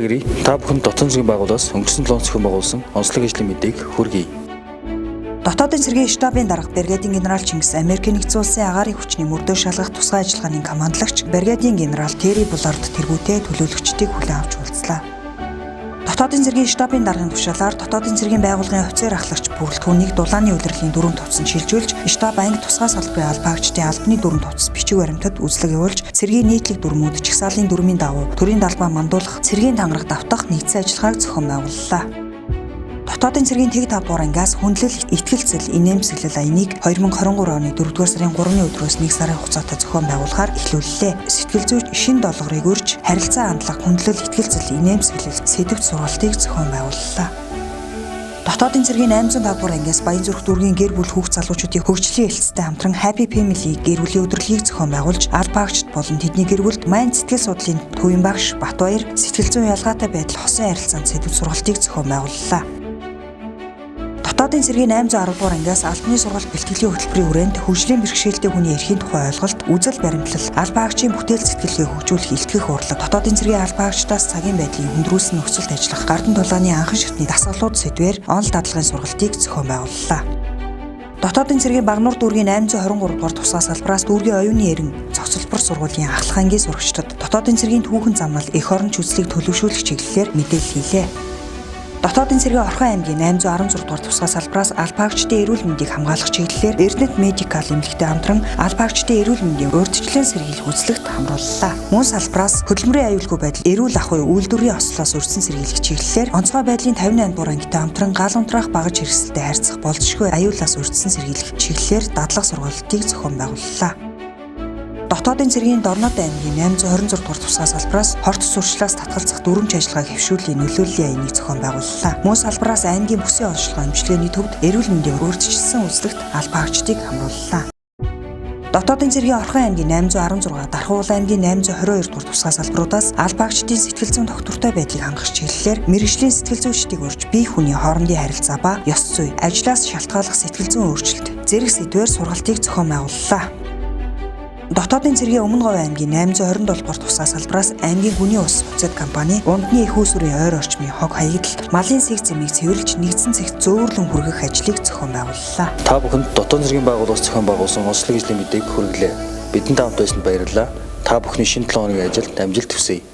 Байцгаая гэрээ. Та бүхэн Дотоодын цэргийн байгууллагаас өнгөрсөн 7 зохион байгуулсан онцлог ажлын мэдээг хүргэе. Дотоодын цэргийн штабын дарга бригадын генерал Чингис Америкийн нэгдсэн улсын агаарын хүчний мөрдөө шалгах тусгай ажиллагааны командлагч бригадын генерал Терри Буллард тэргүүтээ төлөөлөгчдийг хүлээн авч уулзлаа. Дотоодын цэргийн штабын даргын тушаалаар дотоодын цэргийн байгууллагын офицер ахлагч бүрэлдэхүүнийг дулааны улирлын дөрөв тувцанд шилжүүлж, штаб анги тусгай салбарын албаагчдын албаны дөрөв тувцас бичиг баримтад үзлэг явуулж, цэргийн нийтлэг дүрмүүд жагсаалын дүрмийн дагуу төрийн далбаа мандуулах, цэргийн тангараг давтах нэгдсэн ажиллагааг зохион байгууллаа. Дотоодын цэргийн тэг 5 дугаар ангиас хүндлэл, итгэлцэл, инээмсэглэл аяныг 2023 оны 4-р сарын 3-ны өдрөөс 1 сарын хугацаатай зохион байгуулахаар эхлүүллээ. Сэтгэл зүйч шин долгорыг урьж, харилцаа хандлага, хүндлэл, итгэлцэл, инээмсэглэл сэдэвт сургалтыг зохион байгууллаа. Дотоодын цэргийн 805 дугаар ангиас Баянзүрх дүүргийн гэр бүл хүүхд залуучуудын хөгжлийн хэлтстэй хамтран Happy Family гэр бүлийн өдөрлөгийг зохион байгуулж, албаагчд болон тэдний гэр бүлд Майн сэтгэл судлалын төвийн багш Батбаяр сэтгэл зүйн ялгаатай байдал хосын харилцаанд сэдэвт сургалтыг зохион байгууллаа. Дотоодын цэргийн 810 дугаар ангиас албаны сургалт бэлтгэлийн хөтөлбөрийн хүрээнд хөгжлийн бэрхшээлтэй хүний эрхийн тухай ойлголт, үзэл баримтлал, албаагчийн бүтээл сэтгэлгээ хөгжүүлэх илтгэх урлаг, дотоодын цэргийн албаагчдаас цагийн байдлын хүндрүүлсэн нөхцөлд ажиллах, гардан тулааны анхан шатны дасгалууд сэдвээр онол дадлагын сургалтыг зохион байгууллаа. Дотоодын цэргийн Багнуур дүүргийн 823 дугаар тусгай салбараас дүүргийн оюуны эрен цогцлбор сургуулийн ахлах ангийн сурагчдад дотоодын цэргийн түүхэн замнал эх орон чүслийг төлөвшүүлэх чиглэлээр мэдээлэл хийлээ. Дотоодын цэргийн Орхон аймгийн 816 дугаар тусгай салбараас албаагчдын эрүүл мэндийг хамгаалах чиглэлээр Эрдэнэт Медикал эмнэлэгтэй хамтран албаагчдын эрүүл мэндийн урьдчилан сэргийлэх үзлэгт хамрууллаа. Мөн салбараас хөдөлмөрийн аюулгүй байдал, эрүүл ах буй үйлдвэрийн ослоос урьдчилан сэргийлэх чиглэлээр онцгой байдлын 58 дугаар ангитай хамтран гал унтраах багаж хэрэгсэлтэй харьцах болзошгүй аюулаас урьдчилан сэргийлэх чиглэлээр дадлага сургалтыг зохион байгууллаа. Дотоодын цэргийн Дорнод аймгийн 826 дугаар тусгай салбараас хорт сурчлаас татгалзах дүрмж ажиллагаа хэвшүүлийн нөлөөллийн аяныг зохион байгууллаа. Мөн салбараас аймгийн бүсийн онцлогоо эмчилгээний төвд эрүүл мэндийн урьдчилсан үзлэгт албаагчдыг хамрууллаа. Дотоодын цэргийн Орхон аймгийн 816, Дархуул аймгийн 822 дугаар тусгай салбаруудаас албаагчдын сэтгэл зүйн тогтвортой байдлыг хангах чиглэлээр мэргэжлийн сэтгэл зүйчдийг урьж бие хүний хоорондын харилцаа ба ёс зүй, ажлаас шалтгааллах сэтгэл зүйн өөрчлөлт зэрэг сэдвээр сургалтыг зохион байгууллаа. Дотоодын цэргийн Өмнө Говь аймгийн 827 дугаар тусгай салбараас аймгийн гүний ус хувьцат компани ундны их усүрийн ойр орчмын хог хаягдалд малын сэг зэмийг цэвэрлж нэгдсэн цэгт зөөвөрлөн хүргэх ажлыг зохион байгууллаа. Та бүхэнд Дотоодын цэргийн байгууллагаас зохион байгуулсан онцлог ажлын мэдээг хүргэлээ. Бидэнтэй хамт байсанд баярлалаа. Та бүхний шинэ 7 хоногийн ажилд амжилт хүсье.